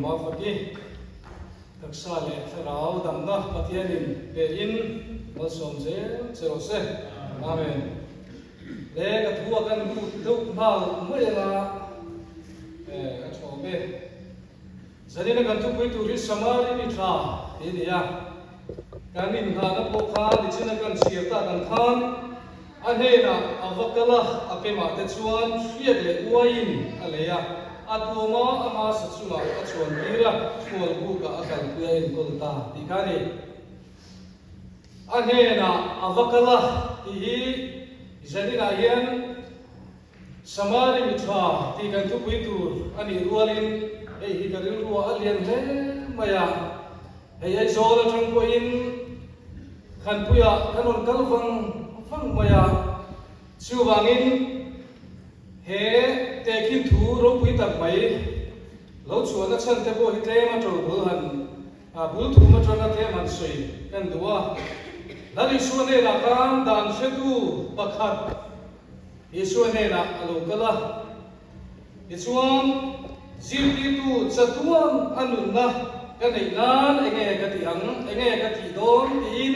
Mafaki, taksa leh thlarau damna Pathianin pe in malsawm zel che rawh se. Amen. Le ka thu a kan lut deuh nghal mai anga a thawm e. Zanina kan thupui tur hi Samari mi tha tih a ni a. Kan inngahna pawh kha nichina kan chhiar tak ang khan a hnenah a va kal a, a pemah te chuan hriat leh uaiin a lei a, a tuam a, ama sa chungah a chhuan tir a, khual bukah a kalpui a enkawl ta tih kha a ni. A hnenah a va kal a tih hi zaninah hian Samari mi tha tih kan thupui tur a nih rualin hei hi ka rilruah a lian hle mai a, hei Aizawl atang pawhin Khanpuiah kan rawn kal vang vang mai a, chuvangin he tehkhin thu ropui tak mai lo chhuahna chhan te pawh hi tlem a to bul han bul thum atanga tlem han sawi kan duh a. Lal Isua hnenah khan dan hretu pakhat Isua hnenah a lo kal a, tichuan zirtirtu chatuan a nunna ka neih nan enge ka tih ang, enge ka tih dawn tiin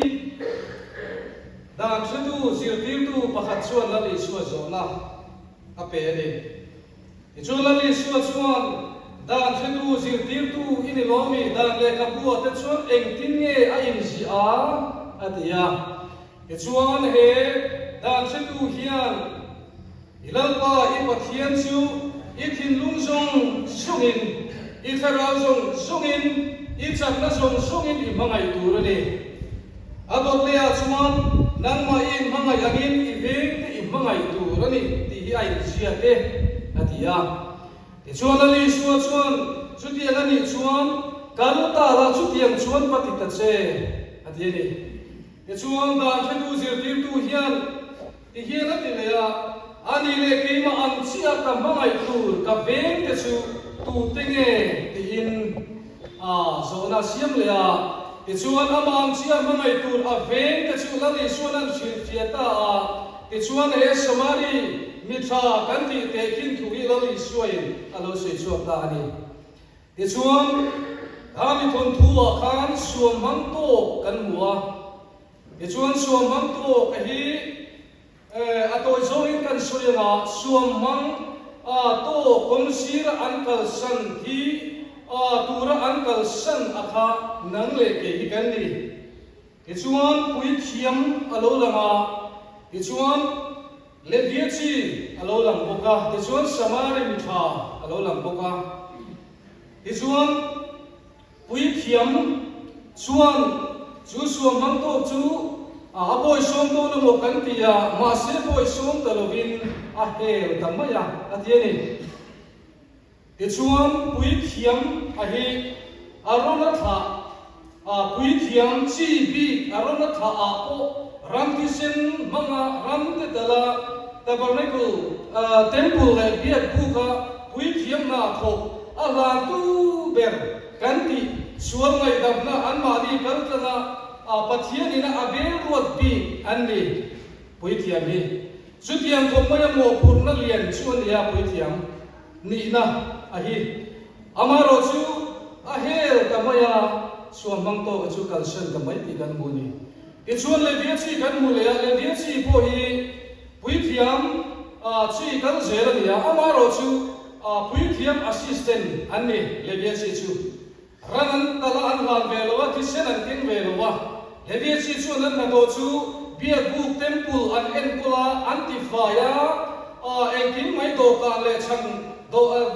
dan hretu zirtirtu pakhat chuan Lal Isua zawhna a pe a ni. Tichuan Lal Isua chuan dan hretu zirtirtu i ni lawmi dan lehkhabu ah te chuan engtin nge a inziah a? a ti a. Tichuan, he dan hretu hian i Lalpa i Pathian chu i thinlung zawng zawngin, i thlarau zawng zawngin, i chakna zawng zawngin i hmangaih tur a ni. A dawtlehah chuan nangmah i inhmangaih angin i vengte i hmangaih tur a ni tih hi a inziak e, a ti a. Tichuan Lal Isua chuan, Chutiang a nih chuan kal ta la chutiang chuan va ti ta che, a ti a ni. Tichuan, dan hretu zirtirtu hian ti hian a ti leh a, A ni leh keimah ang chiah ka hmangaih tur ka veng te chu tute nge? tiin a zawhna a siam leh a. Tichuan, amah ang chiah hmangaih tur a veng te chu Lal Isuan an hrilhfiah ta a. Tichuan, he Samari mi tha kan tih tehkhin thu hi Lal Isuain a lo sawi chhuak ta a ni. Tichuan, kha mi thawnthu-ah khan suam hmang tawk kan hmu a. Tichuan, suam hmang tawk hi a tawi zawngin kan sawi ang a, suam hmang tawk kawngsira an kalsan hi tura an kalsan a kha nang leh kei hi kan ni. Tichuan, puithiam a lo lang a, tichuan, Levia chi a lo lang bawk a, tichuan Samari mi tha a lo lang bawk a. Tichuan Puithiam chuan chu suam hmang tawk chu a bawisawm dawn emaw kan ti a, mahse bawisawm ta lovin a hel ta mai a, a ti a ni. Tichuan, puithiam a hi Arona thlah a puithiam chi bik Arona thlah ah pawh ram thisen hmanga ram te tala Tabernacle, Temple leh Biak buka puithiam hna thawk a hlantu ber kan tih sual ngaihdamna anmahni kaltlanga Pathian ina a bel ruat bik an ni. Puithiam hi chutiang khawp maia mawhphurhna lian chu a nia puithiam. Nihna a hi. Amaherawh chu a hel ta mai a, chhuah hmang tawka chu kalsan ta mai tih kan hmu a ni. Tichuan Levia chi kan hmu leh a, Levia chi pawh hi puithiam chi kal zel a ni a, amaherawh chu puithiam assistant an ni Levia chi chu. Ran an tal a, an hlan ve lo a, thisen an keng ve lo a. Levia chi chuan an hnathawh chu biak buk, temple, an enkawl a, an tifai a, engkim mai dawhkan leh chhang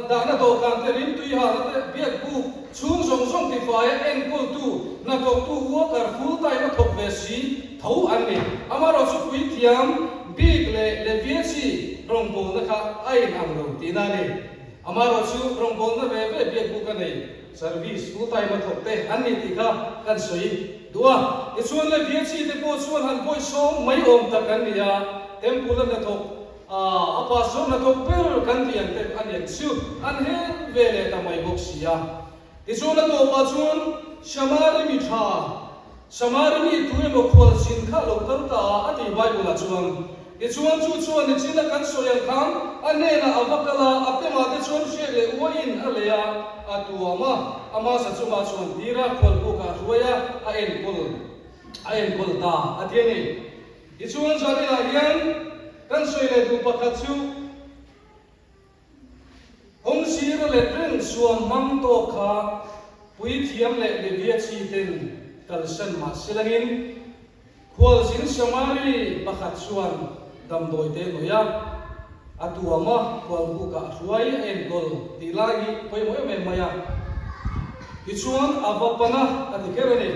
dahna dawhkan te, rimtui hahna te, biak buk chhung zawng zawng tifai a enkawltu, hnathawktu, worker, full time a thawk ve si tho an ni. Amaherawhchu puithiam bik leh Levia chi rawngbawlna kha a inang lo tihna a ni. Amaherawhchu rawngbawlna ve ve biak buk a nei. Service full time a thawk te an ni tih kha kan sawi duh a. Tichuan le Biachi te pawh chuan han pawi sawm mai awm tak an ni a, Temple a hnathawk a, a pastor hnathawk ber kan tih ang te a ni ang chu an hel ve leh ta mai bawk si a. Tichuan a tawpah chuan Samari mi tha, Samari mi tu emaw khualzin kha a lo kal ta a, a ti Bible ah chuan. Tichuan chu chuan nichina kan sawi ang khan a hnenah a va kal a, a pemah te chuan hriak leh uaiin a lei a, a tuam a, ama sa chungah chuan tir a, khualbukah a hruai a, a enkawl a enkawl ta a ti a ni. Tichuan zaninah hian kan sawi leh duh pakhat chu, Kawng sir a let reng suam hmang tawk kha puithiam leh Levia chi ten kalsan mah silangin khualzin Samari pakhat chuan damdawi te nawih a, a tuam a, khualbukah a hruai a enkawl tih lai hi pawimawh em em mai a. Tichuan a va pan a, a ti kher a ni.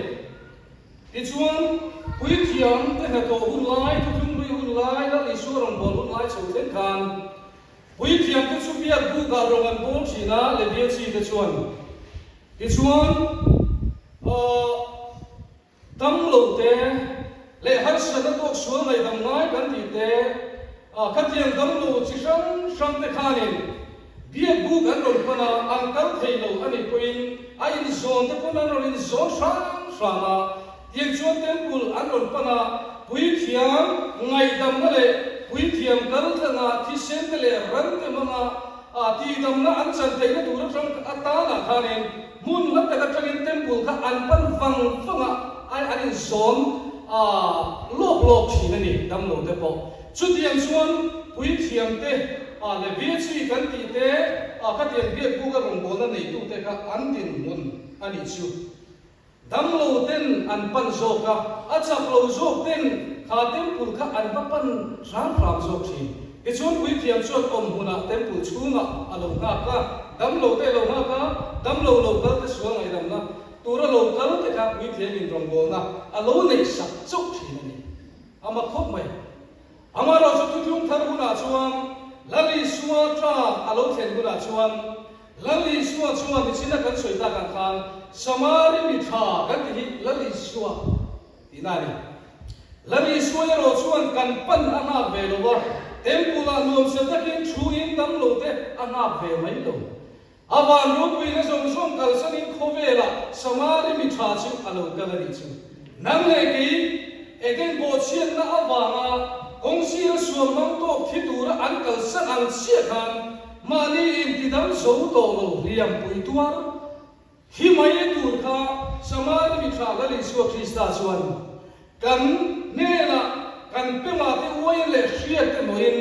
Tichuan, puithiam te hnathawh hun lai, thuthlunghlui hun lai, Lal Isua rawngbâwl hun lai chho thleng khan, puithiam te chu biak bûkah rawng an bâwl ṭhîn a, Levia chi te chuan. Tichuan, aw, damlo te leh harsatna tawk sual ngaihdam ngai kan tih te, a, khatiang damlo chi hrang hrang te khanin biak bûk an rawn pan a, an kal thei lo a nih pawhin a inzawn te pawn an rawn inzawn hrang hrang a, tiang chuan temple an rawn pan a, puithiam ngaihdamna leh puithiam kal tlanga thisen te leh ran te hmanga tihdamna an chan theihna tur atang atanah khanin hmun hla tak atangin temple kha an pan vang vang a, an inzawn lawk lawk thin a ni damlo te pawh. Chutiang chuan puithiam te ah leh VHC kan tih te ah khatiang biak buk a rawngbawlna neitute kha an dinhmun a nih chu. Damlo ten an pan zawk a, a chak lo zawk ten kha temple kha an va pan hram hram zawk thin. Tichuan puithiam chuan awm hmunah temple chhungah a lo nghak a, damlo te a lo nghak a, damlo lo kal te sual ngaihdamna tura lo kal te kha puithiamin rawngbawlna a lo neih sak chauh thin a ni. A mak khawp mai. Amaherawhchu thuthlung thar hunah chuan Lal Isua ṭa a lo thlen hunah chuan Lal Isua chuan nichina kan sawi tak ang khan Samari mi ṭha kan ti hi Lal Isua tihna a ni. Lal Isua erawh chuan kan pan a nghak ve lo a, Temple-ah nuamsa takin thu in dam lo te a nghak ve mai lo. A van ropuina zawng zawng kalsanin khawvelah Samari mi tha chu a lo kal a nih chu. Nang leh kei, Eden bawhchhiatna avanga kawngsira sual hmang tawk thi tura an kalsan ang chiah khan mahni intidam zo tawh lo hliampui tuar thi mai tur kha Samari mi tha Lal Isua Krista chuan Kan hnenah kan pemah te uai leh hriat te mawhin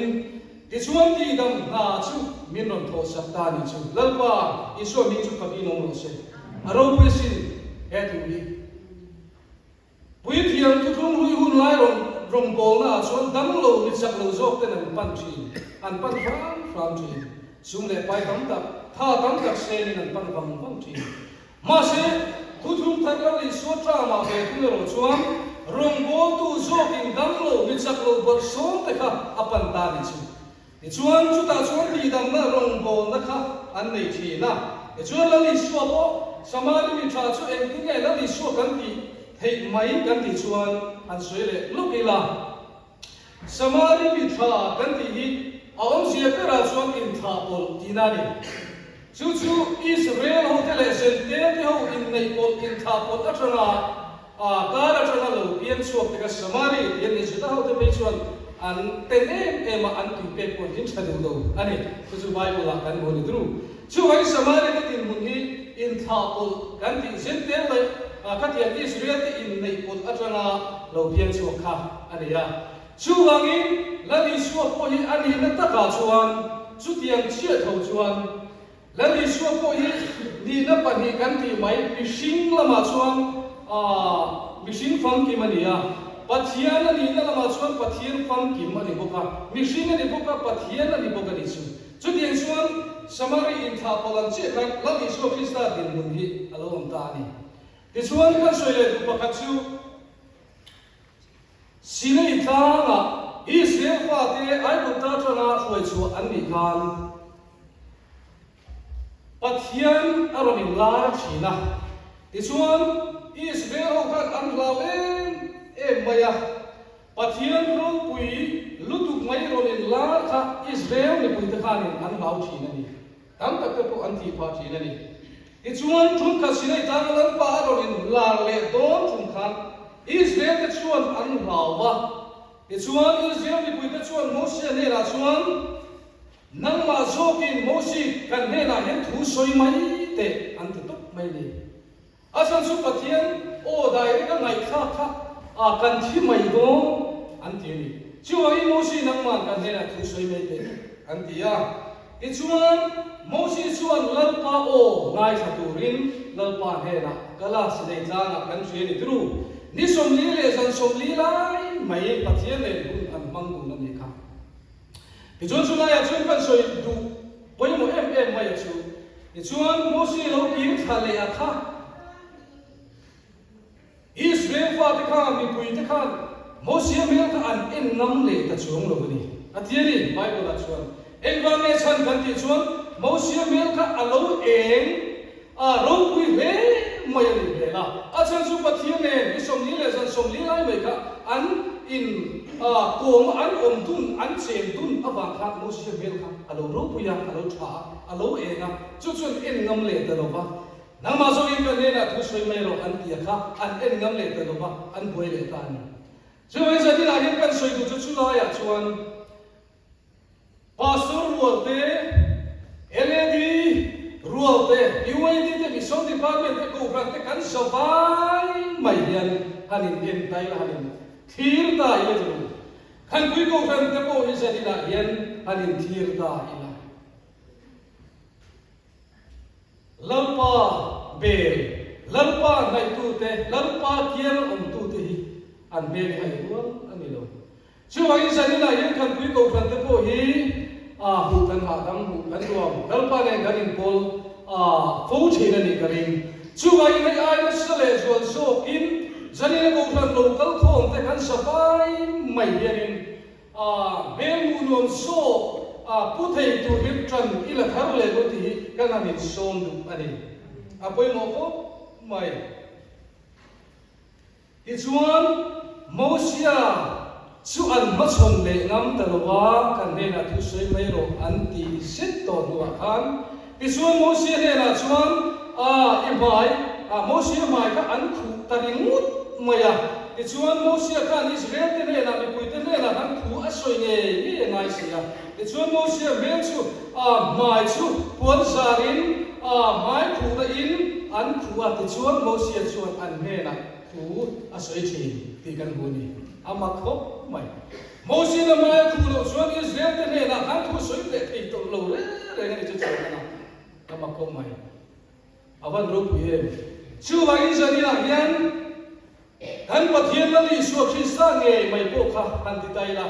tichuan tihdam hna chu min rawn thawhsak ta ni chu. Lalpa Isua hming chu fakin awm rawh se. A ropui asin he thu hi. Puithiam thuthlung hlui hun lai rawn rawngbawlna ah chuan damlo mi chak lo zawk ten an pan thin, an pan hram hram thin. Sum leh pai tam tak, tha tam tak senin an pan vang vang thin. Mahse, thuthlung thar Lal Isua tramah ve thung erawh chuan rawngbawltu zawkin damlo mi chak lo bawrhsawm te kha a pan ta ni chu. Tichuan, chutah chuan tihdamna rawngbawlna kha an nei thin a. Tichuan, Lal Isua pawh Samari mi tha chu engtin nge Lal Isua kan tih theih mai kan tih chuan han sawi leh lawk ila. Samari mi tha kan tih hi a awmzia berah chuan inthlah pawlh tihna a ni. Chu chu Israel hote leh Zente te ho inneih pawlh inthlah pawlh atanga a kar atanga lo piang chhuak te kha Samari tih an ni. Juda hote phei chuan an ten em em a, an tui pek pawh an tha duh lo a ni. Chu chu Bible ah kan hmu a ni dru. Chuvangin Samari te dinhmun hi inthlah pawlh kan tih Zente leh khatiang Israel te inneih pawlh atanga lo piang chhuak kha a ni a. Chuvangin Lal Isua pawh hi a nihna takah chuan chutiang chhiat ho chuan Lal Isua pawh hi nihna pahnih kan tih mai mihring lamah chuan mihring famkim a ni a, Pathian a nihna lamah chuan Pathian famkim a ni bawk a, mihring a ni bawk a, Pathian a ni bawk a nih chu. Chutiang chuan Samari inthlah pawlh ang chiah khan Lal Isua Krista dinhmun hi a lo awm ta a ni. Tichuan kan sawi leh duh pakhat chu, Sinai tlangah Israel fate Aigupta atanga hruai chhuah an nih khan Pathian a rawn inlar thin a. Tichuan, Israel ho khan an hlau em em mai a. Pathian ropui lutuk mai rawn inlar kha Israel mipuite khanin an hlau thin a ni. Tam tak te pawh an tih phah thin a ni. Tichuan, ṭhumkhat Sinai tlanga Lalpa a rawn inlar leh dawn ṭhum khan Israel te chuan an hlau va. Tichuan, Israel mipuite chuan Mosia hnenah chuan, Nangmah zawkin Mosi kan hnenah hian thu sawi mai teh, an ti tawp mai ni. A chhan chu Pathian aw direct a ngaihthlak kha a kan thi mai dawn an ti a ni. Chuvangin Mosi nangmah kan hnenah thu sawi mai teh an ti a. Tichuan Mosi chuan Lalpa aw ngaithla turin Lalpa hnenah kal a, Sinai tlangah kan hria ni turu. Ni 40 leh zan 40 lai mai Pathian nen hun an hmang dun a nih kha. Tichuan chulaiah chuan kan sawi duh pawimawh em em mai a chu. Tichuan Mosi lo kir thla leh a kha. Israel fate khan, mipuite khan Mosia hmel kha an en ngam leh ta chuang lo a ni. A ti a ni, Bible-ah chuan. Engvang nge chhan kan tih chuan Mosia hmel kha a lo eng a ropui hle mai a nih hmel a. A chhan chu Pathian nen ni 40 leh zan 40 lai mai kha an in kawm a, an awm dun, an cheng dun avang khan Mosia hmel kha a lo ropui a, a lo tha a, a lo eng a, chu chuan en ngam leh ta lo va. Nangmah zawkin ka hnenah thu sawi mai rawh an ti a kha, an en ngam leh ta lo va, an buai leh ta a ni. Chuvangin zaninah hian kan sawi duh chu chulaiah chuan Pastor rual te, LAD rual te, UAD te, Mission Department te, Kohhran te kan sa vai mai hian han in en ta ila, han in thlir ta ila chu Khanpui Kohhran te pawh hi zaninah hian han in thlir ta ila. Lalpa bel, Lalpa hnaihtute, Lalpa kianga awmtute hi an hmel hi a inrual a ni lo. Chuvangin zaninah hian Khanpui Kohhran te pawh hi hmuh kan hahdam, hmuh kan nuam, Lalpa nen kan inpawl fo thin a nih ka ring. Chuvangin hei ai nasa leh zual zawkin zanina Kohhran lo kal khawm te kan safai mai hianin A hmel hmuh nuam zawk a pu thei tur hi ṭan i la thar leh lo tih hi ka han insawm duh a ni. A pawimawh khawp mai. Tichuan, Mosia chu an hmachhawn leh ngam ta lo va, kan hnenah thu sawi mai rawh an ti zet tawh hnuah khan. Tichuan, Mosia hnenah chuan, A, i hmai, a, Mosia hmai kha an khuh ta ringawt mai a. Tichuan, Mosia khan Israel-te hnenah, mipuite hnenah khan thu a sawi ngei ngei a ngai si a. Tichuan, Mosia hmel chu, a, hmai chu puan zarin, a, hmai khuhna in an khuh a. Tichuan, Mosia chuan an hnenah thu a sawi thin tih kan hmu a ni. A mak khawp mai. Mosi'n a hmai a khuh loh chuan Israel-te hnenah khan thu sawi leh thei tawh lo reng reng a ni chu chuan a a mak khawp mai. A van ropui em! Chuvangin zaninah hian kan Pathian Lal Isua Krista ngei mai pawh kha han ti ta ila,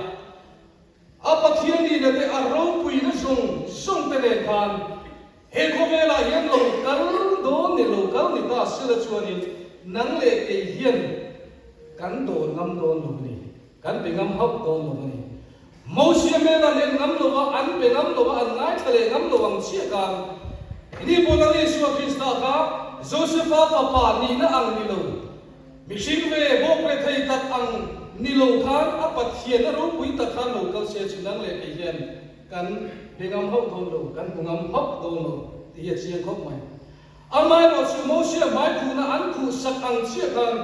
a Pathian nihna te a ropuina zawng zawng te nen khan he khawvelah hian lo kal dawn ni lo kal ni ta sela chuanin nang leh kei hian kan dawn ngam dawn lo a ni. Kan be ngam hauh dawn lo a ni. Mosia hmel an en ngam lo va, an be ngam lo va, an ngaithla leh ngam lo ang chiah khan Ini pawh Lal Isua Krista kha Josefa fapa nihna ang ni lo, mihring ve bawk rethei tak ang ni lo khan a Pathianna ropui tak khan lo kal se chu nang leh kei hian kan be ngam hauh dawn lo, kan hmu ngam hauh dawn lo tih hi a chiang khawp mai. Amaherawh chu Mosia hmaikhuhna an khuh sak ang chiah khan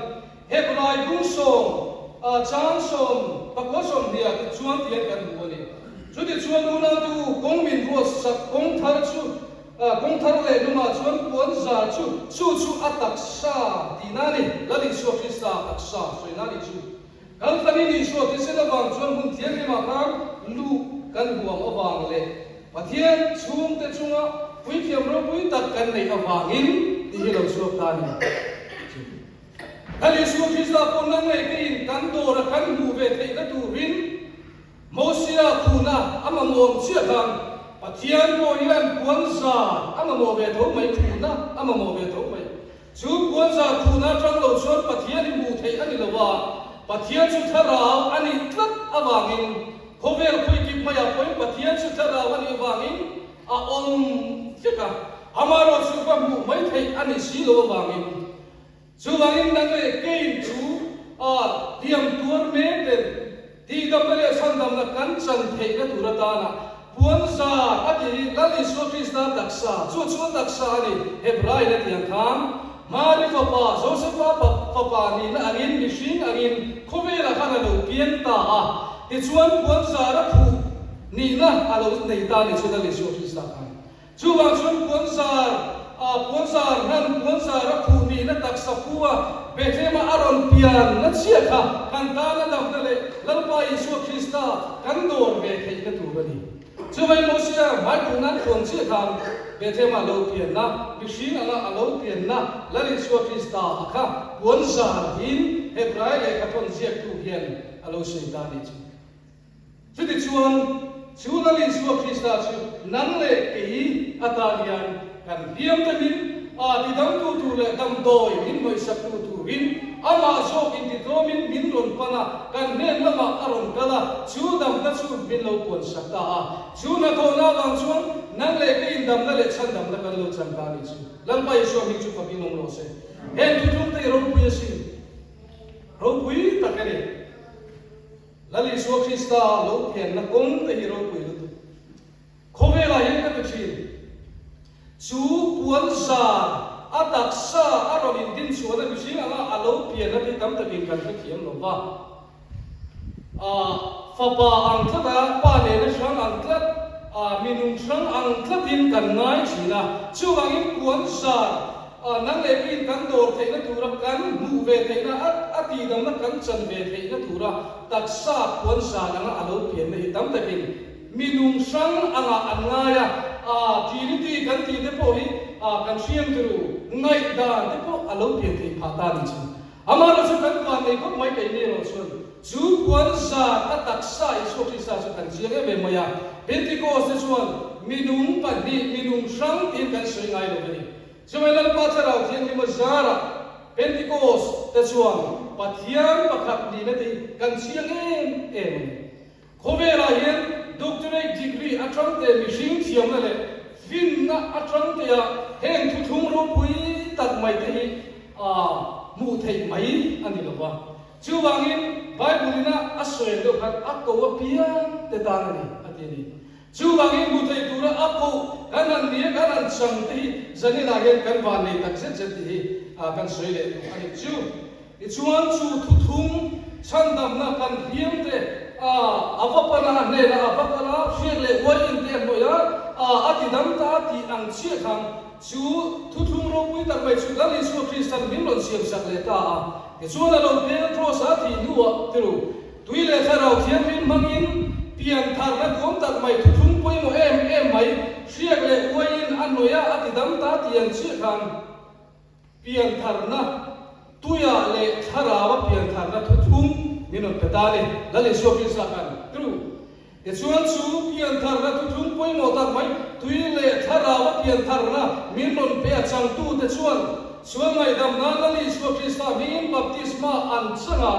Hebrai bung sawm, chang sawm, pakua sawmhnih ah te chuan tiang kan hmu a ni. Chutichuan unautu kawng min ruat sak kawng thar chu, kawng thar leh nungah chuan puan zar chu, chu chu a taksa tihna a ni, Lal Isua Krista taksa sawina a nih chu. Kan tlanin Isua thisen avang chuan hmun thianghlimah khan luh kan huam avang leh Pathian chhungte chunga puithiam ropui tak kan neih avangin tih hi lo chhuak ta a ni. Kan Isua Krista pawh nang leh keiin kan dawra kan hmuh ve theihna turin Mosia khuhna a mamawh ang chiah khan Pathian pawh hian puanzar a mamawh ve tho mai, khuhna a mamawh ve tho mai. Chu puanzar khuhna atang lo chuan Pathian hi hmuh theih a ni lo a, Pathian chu thlarau a nih tlat avangin khawvel khawikip maiah pawhin Pathian chu thlarau a nih avangin a awm vek a, amaherawh chu va hmuh mai theih a nih si lo avangin. Chuvangin nang leh keiin chu a hliam tuar mek ten Tihdamna leh chhandamna kan chan theihna tur atana puanzar a tih hi Lal Isua Krista taksa, chu chu a taksa a ni, Hebrain a tih ang khan. Mari fapa, Josefa fapa nihna angin mihring angin khawvelah khan a lo piang ta a, tichuan puanzar a phuh nihna a lo nei ta a ni chu Lal Isua Krista khan. Chuvang chuan puanzar a puanzar hnan puanzar a phuh nihna taksa pu a Bethlehem-a a rawn pianna chiah kha kan tana damna leh Lalpa Isua Krista kan dawr ve theihna tur a ni. Chuvai Mosia hmai nan thuam chiah khan Bethlehem-a lo pianna, mihring anga a lo pianna Lal Isua Krista a kha puanzar tiin Hebrai lehkhathawn ziaktu hian a lo sawi ta a nih chu. Chutichuan, chu Lal Isua Krista chu nang leh kei atan hian kan hliam te min a tidamtu tur leh damdawi min hnawihsaktu turin amah zawk intitlawmin min rawn pan a, kan hnen lamah a rawn kal a, chu damna chu min lo puansak ta a. Chu hnathawhna avang chuan nang leh keiin damna leh chhandamna kan lo chan ta a nih chu. Lalpa Isua hming chu fakin awm rawh se. Heng thuthlung te hi ropui asin. Ropui tak a ni. Lal Isua Krista lo pianna kawng te hi ropui lutuk. Khawvelah hian ka ti thin. Chu puan zar a taksa a rawn indin chhuahna mihring anga a lo pianna te hi tam takin kan hrethiam lo va. A fapa ang tlat a, pa nena hrang ang tlat, a minung hrang ang tlatin kan ngai thin a. Chuvangin puan zar A, nang leh keiin kan dawr theihna tura kan hmuh ve theihna, a a tihdamna kan chan ve theihna tura taksa puan zan anga a lo pianna hi tam takin mi nung hrang angah an ngai a, a Trinity kan tih te pawh hi a kan hriam turu ngaihdan te pawh a lo pian theih phah ta a ni chu. Amaherawhchu kan van nei khawp mai keini erawh chuan chu puan zan a taksa Isua Krista chu kan chiang em em mai a, Pentecost te chuan mi nung pahnih, mi nung hrang tiin kan sawi ngai lo a ni. Chumai Lalpa Thlarau Thianghlima zarah Pentecost te chuan Pathian pakhat nihna te hi kan chiang em em a ni. Khawvelah hian doctorate degree atang te mihring thiamna leh finna atang tea heng thuthlung ropui tak mai te hi a hmuh theih mai a ni lo va. Chuvangin Bible ina a sawi ang deuh khan a ko apiang te tan a ni a ti a ni. Chuvangin hmu thei tura a koh kan han ni a, kan han chang te hi zaninah hian kan van nei tak zet zet tih hi kan sawi leh duh a nih chu. Tichuan chu thuthlung chhandamna kan hliam te a a va pan a, a hnenah a va kal a, hriat leh uai in te a hnawih a, a a ti dam ta a tih ang chiah khan chu thuthlung ropui tak mai chu Lal Isua Kristan min rawn siamsak leh ta a. Tichuan a lo piang Kraws a tih hnuah tiru Tui leh Thlarau Thianghlim hmangin pian tharna duam tak mai thuthlung pawimawh em em mai hriak leh uaiin a hnawih a, a ti dam ta tih ang chiah khan pian tharna tuiah leh Thlaraua pian tharna thuthlung min rawn pe ta a ni. Lal Isua Krista khan tru. Tichuan chu pian tharna thuthlung pawimawh tak mai tui leh Thlaraua pian tharna min rawn pe a changtute chuan sual ngaihdam nan Lal Isua Krista hmingin baptisma an chang a,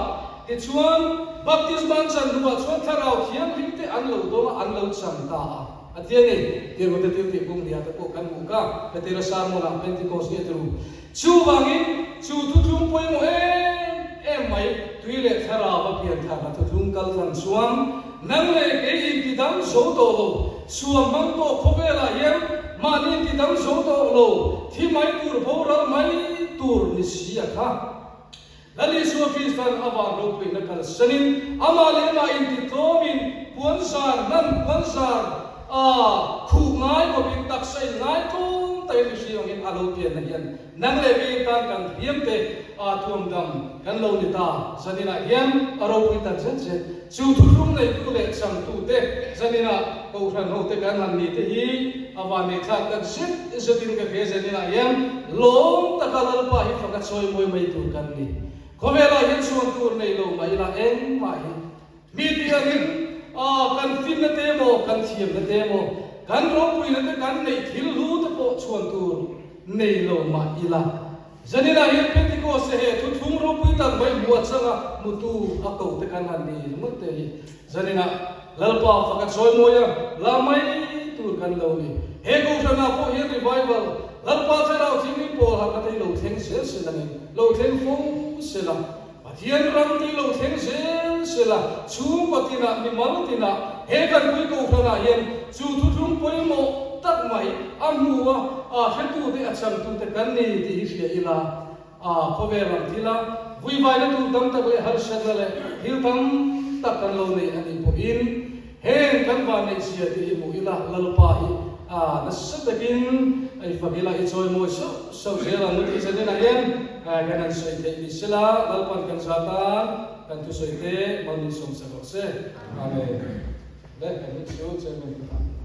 Tichuan, baptisma an chan hnuah chuan Thlarau Thianghlim te an lo dawng a, an lo chan ta a. A ti a ni. Tirhute thil tih bung nia te pawh kan hmuh ka, Petera sermon-ah Pentecost ni a ti ru. Chuvangin, chu thuthlung pawimawh em em mai, tui leh Thlarau a pian tharna thuthlung kal tlang chuan nang leh kei intidang zo tawh lo, suam hmang tawh khawvelah hian mahni intidang zo tawh lo, thi mai tur boral mai tur ni si a kha. Lal Isua Kristan a van ropuina kalsanin amah leh amah intitlawmin puanzar hnan puanzar a khuh ngai khawpin taksa in ngai tlawm takin mihring angin a lo pianna hian nang leh kei tan kan hliamte a thuamdam kan lo ni ta. Zaninah hian a ropui tak zet zet. Chu thuthlung neitu leh changtute zaninah Kohhran hote kan han ni te hi a vanneihthlak tak zet zetin ka hria zaninah hian lawm taka Lalpa hi faka chawi mawi mai tur kan ni. Khawvelah hian chhuan tur nei lo mah ila engmah hi mi tih angin kan finna te emaw kan thiamna te emaw kan ropuina te kan neih thil hlu te pawh chhuan tur nei lo mah ila Zaninah hian Pentecost he thuthlung ropui tak mai hmu a changa hmutu a ko te kan han ni ringawt te hi zaninah Lalpa faka chawi mawi a la mai tur kan lo ni. He Kohhranah pawh hian revival Lalpa Thlarau Thianghlim pawl harhna te hi lo thleng zel se langin lo thleng fo se la, Pathian ram te hi lo thleng zel se la, chhungkaw tinah mimal tinah he kan pui Kohhranah hian chu thuthlung pawimawh tak mai a hmu a, a hretute a changtute kan ni tih hi hria ila. A khawvel ang thila vuivaina tur tam tak leh harsatna leh thil tam tak kan lo nei a nih pawhin heng kan vanneihzia te hi hmuh ila Lalpa hi a nasa takin a i fak ila i chawimawi sauh sauh zel ang tih zaninah hian kan han sawi theih ni sela Lalpan kan za tan kan thusawi te mal min sawmsak rawh se. Amen. Le kan hun chu Chairman.